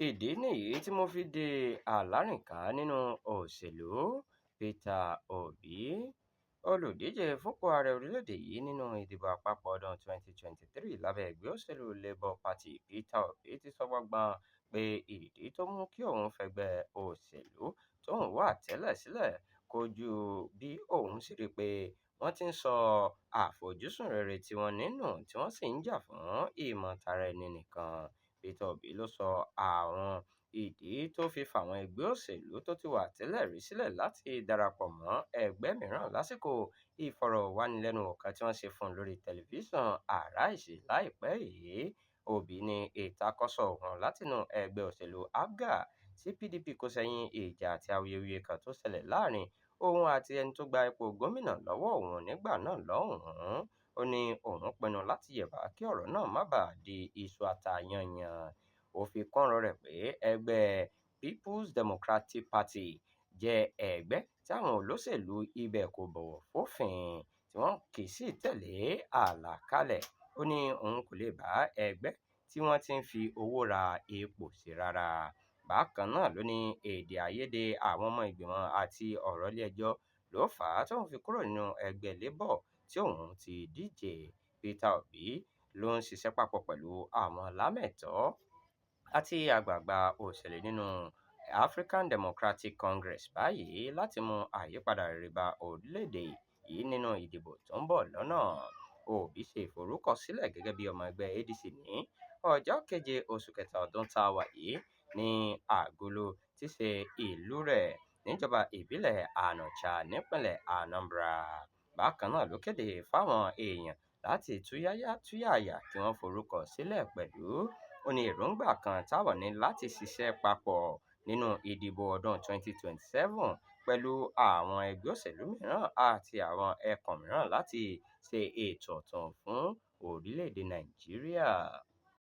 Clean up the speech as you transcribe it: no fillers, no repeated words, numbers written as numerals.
Ìdí nìyí tí mo fi di alárìnká nínú òṣèlú – Peter Obi. Olùdíje fúnpò ààrẹ orílẹ̀-èdè yìí nínú ìdìbò àpapọ̀ ọdún 2023 lábẹ́ ẹgbẹ́ òṣèlú Labour Party, Peter Obi ti sọ gbangba pé ìdí tó mú kí òun fẹgbẹ́ òṣèlú tóun wà tẹ́lẹ̀ sílẹ̀ kò ju bí òun ṣe rí pé wọ́n ti ń sọ àfojúsùn rere tí wọ́n ní nù tí wọ́n sì ń jà fún ìmọ̀-tara-ẹni nìkan. Peter Obi ló sọ àwọn ìdí tó fi fàwọn ẹgbẹ́ òṣèlú tó ti wà tẹ́lẹ̀ rí sílẹ̀ láti darapọ̀ mọ́ ẹgbẹ́ mìíràn lásìkò ìfọ̀rọ̀wánilẹ́nuwò kan tí wọ́n ṣe fún un lórí tẹlifíṣàn Arise láìpẹ́ yìí. Obi ní ìtakọ̀sọ òun látinú ẹgbẹ́ òṣèlú APGA sí PDP kò ṣẹ̀yìn ìjà àti awuyewuye kan tó ṣẹlẹ̀ láàrin òun àti ẹni tó gba ipò gómìnà lọ́wọ́ òun nígbà náà lọ́hùn-ún. Ó ní òun pinnu láti yẹ̀bá kí ọ̀rọ̀ náà má bàa di iṣu ata-yányán. Ó fi kún ọ̀rọ̀ rẹ̀ pé ẹgbẹ́ People's Democratic Party jẹ́ ẹgbẹ́ tí àwọn olóṣèlú ibẹ̀ kò bọ̀wọ̀ fófin tí wọn kì í sì tẹ̀lé àlàkalẹ̀. Ó ní òun kò lè bá ẹgbẹ́ tí wọ́n ti ń fi owó ra ipò ṣe rárá. Bákan náà ló ní èdè-àìyedè àwọn ọmọ ìgbìmọ̀ àti ọ̀rọ̀ ilé-ẹjọ́ ló fà á tóun fi kúrò nínú ẹgbẹ́ Labour tí òun ti díje. Peter Obi ló ń ṣiṣẹ́ papọ̀ pẹ̀lú àwọn lámẹ̀tọ́ àti àgbààgbà òṣèlú nínú African Democratic Congress báyìí láti mú àyípadà rere bá orílẹ̀-èdè yìí nínú ìdìbò tó ń bọ̀ lọ́nà. Obi ṣe ìforúkọsílẹ̀ gẹ́gẹ́ bí ọmọ ẹgbẹ́ ADC ní ọjọ́ keje oṣù kẹta ọdún tá a wà yìí ní Agulu tí í ṣe ìlú rẹ̀ níjọba ìbílẹ̀ Anaocha nípínlẹ̀ Anambra. Bákan náà ló kéde fáwọn èèyàn láti túyáyá túyàyà kí wọ́n forúkọ sílẹ̀ pẹ̀lú. Ó ní èròńgbà kan táwọn ní láti ṣiṣẹ́ papọ̀ nínú ìdìbò ọdún 2027 pẹ̀lú àwọn ẹgbẹ́ òṣèlú mìíràn àti àwọn ẹkùn mìíràn láti ṣe ètò ọ̀tun fún orílẹ̀-èdè Nàìjíríà.